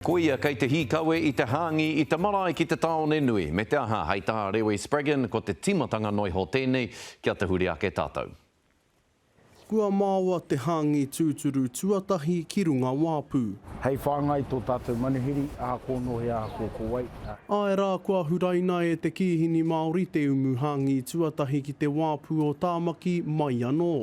Koia kei te hīkawe i te hāngi i te marae ki te tāone nui, me te aha, hei tā Rewi Spraggon, ko te tīmatanga noiho tēnei, kia tahuri ake tātou. Kua maoa te hāngi tūturu tuatahi ki runga wāpu. Hei whāngai tō tātou manuhiri, ahakoa nō hea, ahakoa ko wai. Āe rā, kua huraina e te Kīhini Māori te umu hāngi tuatahi ki te wāpu o Tāmaki mai anō.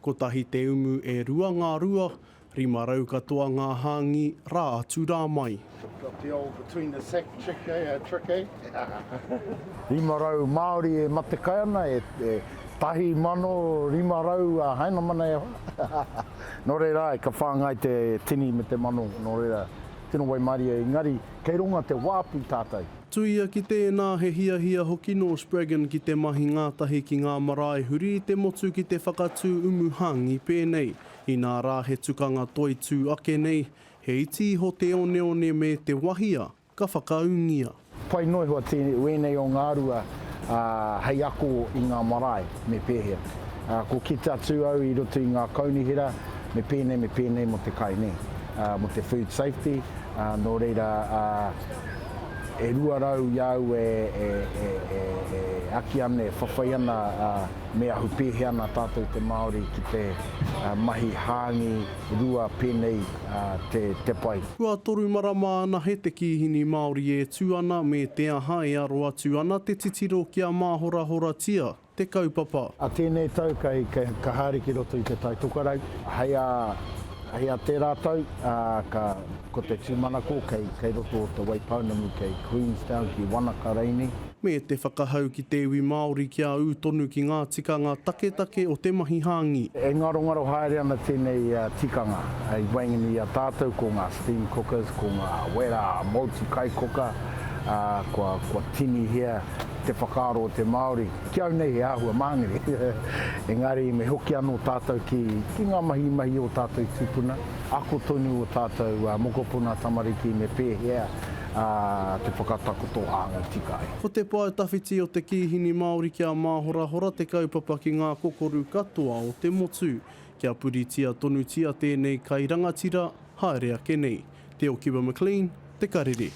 Kotahi te umu e rua ngā rua, 500 katoa ngā hāngi, rā atu rā mai. Got the old between the sack trick eh, trick eh. 500 Māori e matekai ana, e 1,500 Hainamana e hoa. Nō reira āe, ka whāngai te tini me te mano, nō reira, tino waimarie, engari kei runga te wāpu tātou. Tuia ki tēnā, he hiahia hoki nō Spraggon ki te mahi ngātahi ki ngā marae huri i te motu ki te whakatū umu hāngi pēnei. Inā rā he tukanga toitū ake nei, he iti iho te oneone me te wahia ka whakaūngia. Pai noa iho wēnei o ngā rua hei ako i ngā marae me pēhea. Ko kite atu au i roto i ngā kaunihera me pēnei me pēnei mō te kai nē, mō te food safety, nō reira e 200 i a au e aki ana, e whawhai ana me ahu pēhea ana tātou te Māori ki te mahi hāngi rua pēnei te pai. Kua toru marama anahe te kīhini Māori e tū ana me te aha e aro atu ana te titiro kia māhorahoratia te kaupapa. A tēnei tau kei, ka haere ki roto i te Tai Tokerau. Hei a, hei a tērā tau, ā, ka, ko te tūmanako kei, kei roto o Te Waipounamu, kei Queenstown, ki Wanaka reini. Me te whakahau ki te iwi Māori kia ū tonu ki ngā tikanga taketake o te mahi hāngi. E ngarongaro haere ana tēnei tikanga i waenganui i a tātou, ko ngā steam cookers, ko ngā wera multi kai cooker, ā, kua, kua tinihia te whakaaro o te Māori. Ki au nei he āhua māngere, engari me hoki anō tātou ki, ki ngā mahi i mahi ō tātou tūpuna, ako tonu ō tātou mokopuna tamariki me pēhea te whakatakoto hāngai tika ai. Ko te pae tawhiti o te kīhini Māori kia māhorahora te kaupapa ki ngā kokoru katoa o te motu. Kia puritia tonutia tēnei kai rangatira, haere ake nei. Te Okiwa McLean, Te Karere.